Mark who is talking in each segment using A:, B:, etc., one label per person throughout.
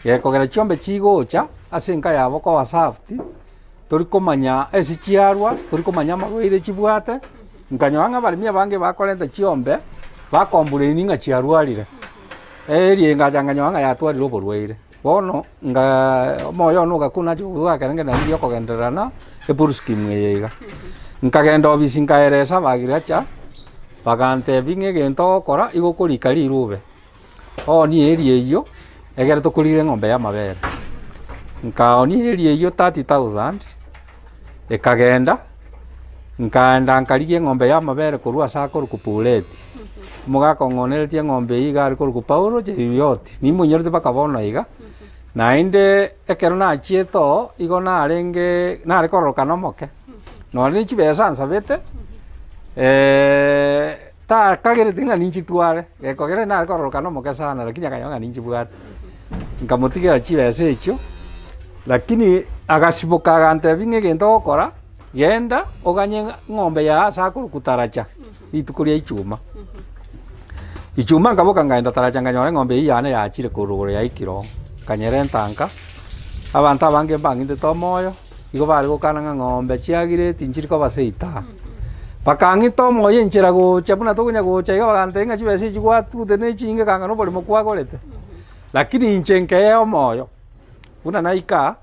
A: Gekogera chiombe chigocha ase enka yabo koba served, tori komanya ase chiarwa, tori komanya amarwaire chibwate, nkanyora ng'a abaremi abange bakorenta chiombe, bakomplaini ng'a chiarwarire, eeri ngacha nkanyora ng'a yatwarire oborwaire. Bono nkaaa omoyo one ogakuna nachi kobua ekero ngende naende riokogenderera na epool scheme eye iga. Nkagenda ofisi nkaeresa abagiracha, bagantebia ng'a egento ogokora igo okorika rirube. Oonie eeri eyio, egere tokorire eng'ombe y'amabere. Nkaonia eeri eyio 30,000, ekagenda, nkaenda nkarigia eng'ombe y'amabere korwa ase akorokwa Pureti. Omogaka ong'oneretie eng'ombe eyio iga are korokwa Paulo Cheruiyot, nimonyorete mpaka bono iga, naende ekero nachiete oo, igo narenge nare kororokana omoke, nonye ne chibesa nsabete. Takagereti ng'a ninchitware, gekogera nare kororokana omoke sana lakini akanyora ng'a ninchibwate. Nkamotigera chibesa echio, lakini agasiboka agantebia ng'a egento ogokora, genda oganye ng'a eng'ombe yago ase akorokwa taracha, rituko ria ichuma. Ichuma nkaboka nkaenda taracha nkanyora eng'ombe eywo yane yachire korwa igoro yaikire oo, nkanyerenta nka, abanto abange mbang'itete omoyo. Igo bare gokana ng'a ng'ombe chiagire tinchiri koba ase eita. Bakang'ita omoyo enchera gocha buna tokonya gocha iga bagantebia ng'a chibesa echi gwatugete ne chinyinge kanga na oboremo kwagorete. Lakini inche nkeyea omoyo, buna naika aa,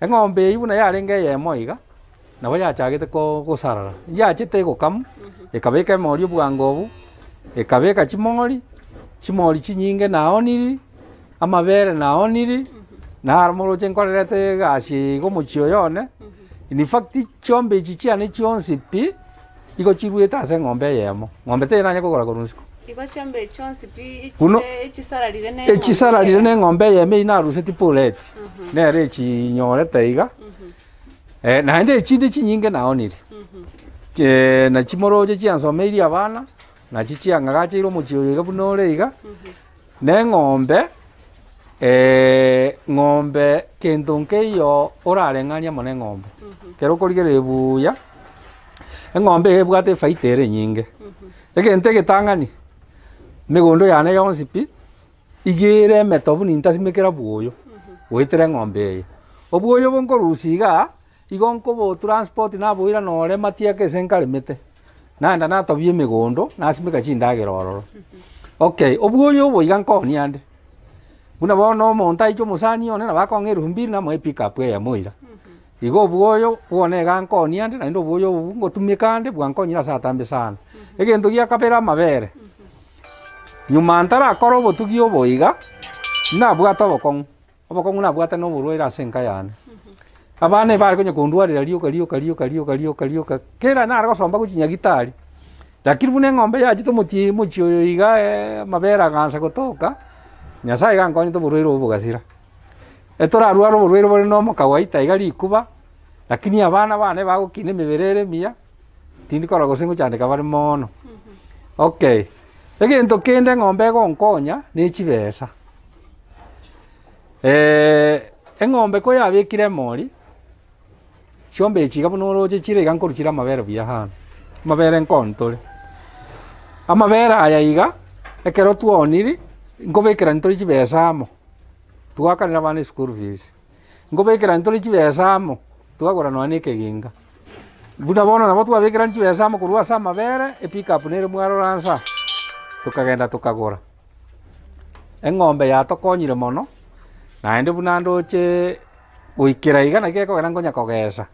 A: eng'ombe eywo buna yarenge eyemo iga, nabo yachagete ko gosarara, yachete egokamwa, ekabeka emori obwango obwo, ekabeka chimori, chimori chinyinge naoniri. Amabere naoniri, naro moroche nkorerete egasi eye iga omochie oyo one, in fact chiombe echi chiane chionsi pi, igo chiruete ase eng'ombe eyemo, ng'ombe teiyo nanye kogora korwa isiko.
B: Igo chiombe echi chionsi pi
A: Buna
B: echire echisararire na eng'ombe
A: echisararire na
B: eyemo.
A: eng'ombe eyemo eywo naruseti pureti, nere echinyorete iga, naende echinde chinyinge naonire, nachi moroche chiansomeirie abana, nachi chiang'agacheire omochie oyo iga buna ore iga. Na eng'ombe, ng'ombe kento nkeiyo orareng'anie amo na eng'ombe, ekero okorigereria buya, eng'ombe iga ebwate efaida ere enyinge. Egento egetang'ani, emegondo yane yonsi pi, iga ere emetobu nintasimekera bwoyo, goetera eng'ombe eye. Obwoyo obo nkorusia igaa, Igo nkobotransport naboira nore matiaka ase nkaremete, naenda natobia emegondo, nasimeka chindagera ororo. Okay, obwoyo obo iga nkonia ande, buna bono omonto aiche omosani one nabo akong'a erufu mbili namoe epickup eyemo oira. Igo obwoyo bwone iga nkonia ande naende obwoyo obo ngotumeka ande bwankonyire ase atambe sana. Egento gia kabere amabere, nyuma ntarakora obotugi obo iga, nabwate obokong'u. Obokong'u nabwate na oborwaire ase enka yane. Abana ebare konya kondwarera rioka rioka rioka rioka rioka rioka, kera nare gosomba gochia nyagetari, lakini buna eng'ombe yachete omochie omochie oyo iga amabere agansa gotoka, Nyasaye iga ankonyete oborwaire obo bogasira. Etorarware oborwaire bore na omokawaida iga rikuba, lakini abana bane bagokina emebere ere emiya, tindi korora gose ngochandeka bare moono. Okay, egento kende eng'ombe egonkonya, ne chibesa. Eng'ombe koyabekire emori, chiombe echi iga buna oroche chire iga nkorwa chire amabere buya sana, amabere nkoni tore. Amabere aya iga, ekero twaoniri, nkobekerani tore chibesa amo, twakanera abana eschool fees, nkobekerani tore chibesa amo, twagora nonya na ekeginga. Buna bono nabo twabekerani chibesa amo korwa ase amabere, epickup nere mwarora nsa, tokagenda tokagora. Eng'ombe yatokonyire mono, naende buna ndocheee goikera iga naki gekogera nkonya kogesa,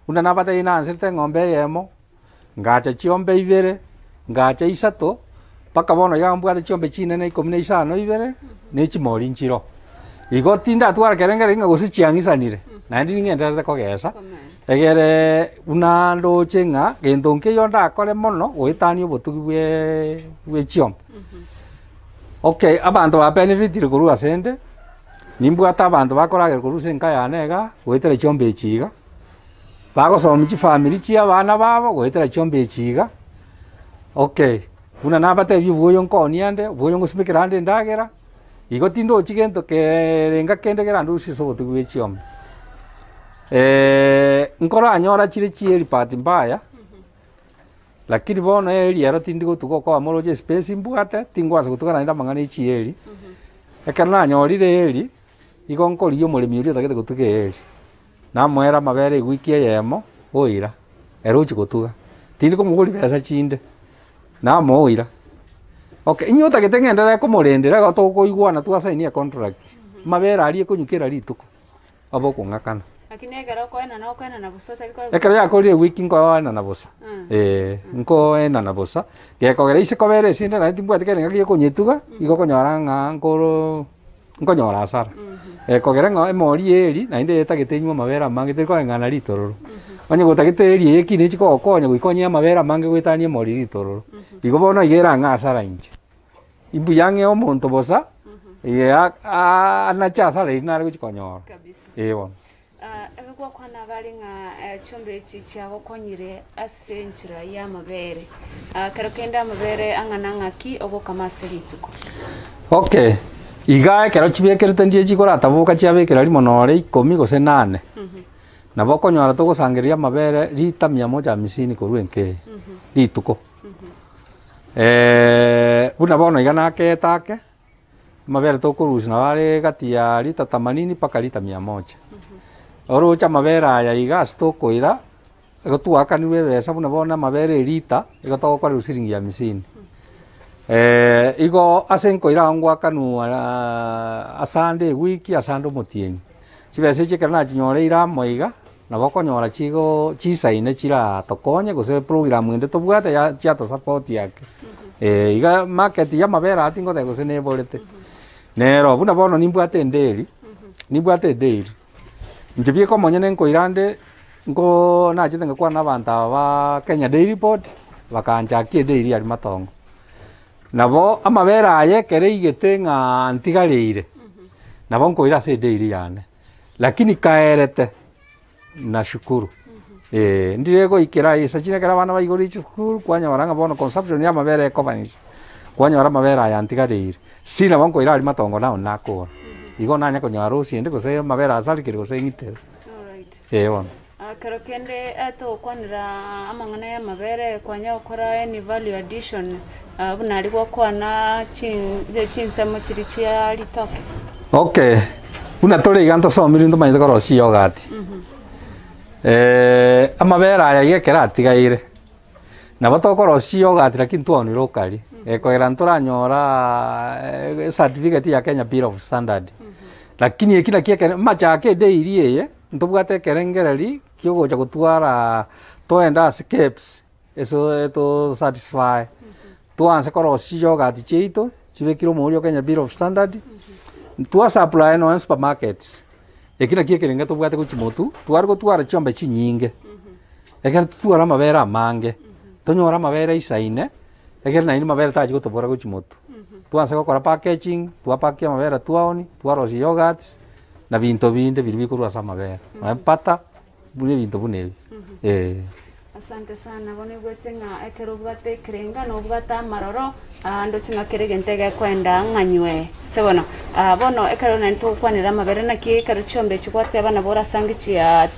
A: buna nabatebi nanserete eng'ombe eyemo, ngacha chiombe ibere, ngacha isato, mpaka bono iga mbwate chiombe chinene ikomi na isano ibere, na echimori nchiroo. Igo tindatwara kerengererio ng'a gose chiang'isanire, naende ning'endererete kogesa, egereee buna ndoche ng'a gento nkeiyo ndakore mono goetania obotugi bweeee bwa echiombe. Okay, abanto ba benefitire korwa ase 'nde, nimbwate abanto bakoragera korwa ase enka yane igaa, goetera chiombe echi iga, bagosomia chifamiri chia abana babo goetera chiombe echi iga, okay, buna nabatebia obwoyo nkonia nde, obwoyo ngosimekera ande endagera, igo tindochi gento keeerenga kende kerandusie ase obotugi bwa echiombe. Nkoranyora chire chieri bahati mbaya. Lakini bono eeri ero tindi gotuga okoba moroche espace mbwate, tingwansa gotuga naende amang'ana ya chieri, ekero nanyorire eeri. Igo nkorigia omoremi oria otagete gotuga eeri, namoere amabere ewiki eyemo, oira, ere ochia gotuga, tindi komoboria besa chinde, namoa oira. Okay, inye otagete ng'enderere komorendera igo tokoigwana twasainia econtract, amabere aria ekonywa kera rituko, abe okong'akana.
B: Lakini ekero okoenana okoenana bosa otari koegwa
A: Ekero yakorire ewiki nkoenana bosa, eh, nkoenana bosa, gekogera ise kobera esinde naende timbwati kende ngaki giakonyetuga, igo okonyora ng'a nkoro nkonyora hasara. Ekogera ng'a emori eri naende etagete enywe amabere amange teri koreng'ana ritororo. Onye gotagete eri eye ekine echi kogokonya goika onywe amabere amange goetania emori ritororo. Igo bono iga erang'e hasara inche. Imbuya ng'e omonto bosa, anache hasara eria nare gochia konyora.
B: Kabisa.
A: Eh bono.
B: Ah, ebe gwakwana iga are ng'a chiombe echi chiagokonyire ase enchera y'amabere. Ah, kero kende amabere ang'ana ng'aki ogokama ase rituko?
A: Okay, iga ekero chibekerete ndie chikorataboka chiabekera rimo nore ikomi gose nane, nabo okonyora togosangereria amabere rita mia moja hamsini korwa enka eye, rituko. Buna bono iga nakeete ake, amabere tokorusia nabo are gati ya rita themanini mpaka rita mia moja. Oroche amabere aya iga ase tokoira, igo twaakanirwe ebesa buna bono amabere erita, igo togokorerwa siringi hamsini. Igo ase nkoira ago ngoakanwa asande ewiki asande omotienyi. Chibesa echi ekero nachinyoreire amo iga, nabo okonyora chigo chisaine chiratokonye gose program ende tobwate ya chiatosupport ake. Iga market ya amabere aya tingoteba gose neborete, nero buna bono nimbwate enderi, nimbwate edairy, inche bieka omonyene nkoira nde, nkoo nachete ngakwana na abanto aba ba Kenya Dairy Board, bakanchakia edairy aria matongo. Nabo amabere aya ekero eigete ng'a ntigareire, nabo nkoira ase edairy yane. Lakini kaerete, nashukuru eh, ndire goikera ase chire ekero abana baigorire chisukuru, kwanyora ng'a bono consumption ya amabere ekoba inse, kwanyora amabere aya ntigareire, si nabo nkoira aria matongo nao nakora, igo nanye konyora rosi ende gose amabere asarekire gose ng'itere,
B: Alright.
A: eh bono.
B: Ah, Kero kende eh, togokwanera amang'ana y'amabere kwanya gokora any value addition ah, buna aria gwakwana chin chinsemo chiria chia ritoke.
A: Okay, buna tore iga ntosomire ntomanyete korosia yoghurt, amabere aya iga ekero atigaire, nabo tokorosia yoghurt lakini twaonire okaria, ekogera ntoranyoraa ecertificate ya Kenya Bureau of Standard, lakini eki naki ekere amachake edairy eye. Ntobwate ekerengereri kiogocha gotwara toende ase KEBS eso eto satisfy, twanse korosia chiyoghurt chiaito chibekire omouri o Kenya Bureau of Standard, twa supply nonye supermarkets, eki nakio ekerengo tobwate gochia motwe, tware gotwara chiombe chinyinge, ekero totware amabere amange, tonyore amabere aisaine, ekero naende mabere tachi gotobora gochia motwe. Twansa gokora packaging, twapakia amabere twaonia, twarosia yoghurts, na binto binde biria bikorwa ase amabere, nonye butter, buna ebinto buna ebi, eh.
B: Asante sana, bono igwete ng'a ekero obwate ekerenga na obwate amaroro, ah, ndoche ng'a kera egento egekoenda ng'anywe ase bono. Ah, bono ekero naende togokwanera amabere naki ekero chiombe echi gwateba nabo orasange chia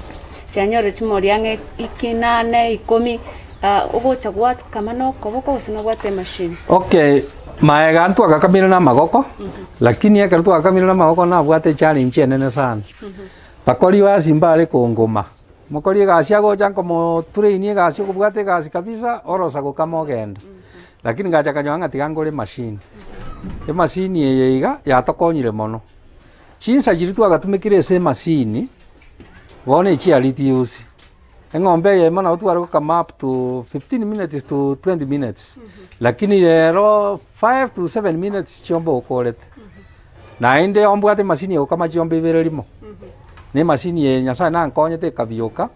B: chianyorire chimori ang'e ikinane, ikomi, ah, ogocha gwakama na okoboko gose nobwate emachine?
A: Okay, maega ntwagakamire na amagoko, lakini ekero twagakamire na amagoko nabwate echallenge enene sana. Bakori basi mbare kongoma, mokori egasi agocha nkomotrain egasi okobwata egasi kabisa, orosa gokama ogenda. Lakini ngacha nkanyora ng'a tiga ngore emachine, emachine eye iga, yatokonyire mono. Chinsa chiria twagatumekire ase emachine, bono echiareduce, eng'ombe eyemo nabo tware gokama up to 15 minutes to 20 minutes, lakini rero 5 to 7 minutes chiombe okorete. Naende ombwate emachine egokama chiombe ibere rimo, na emachine eye nyasaye nankonyete ekabioka.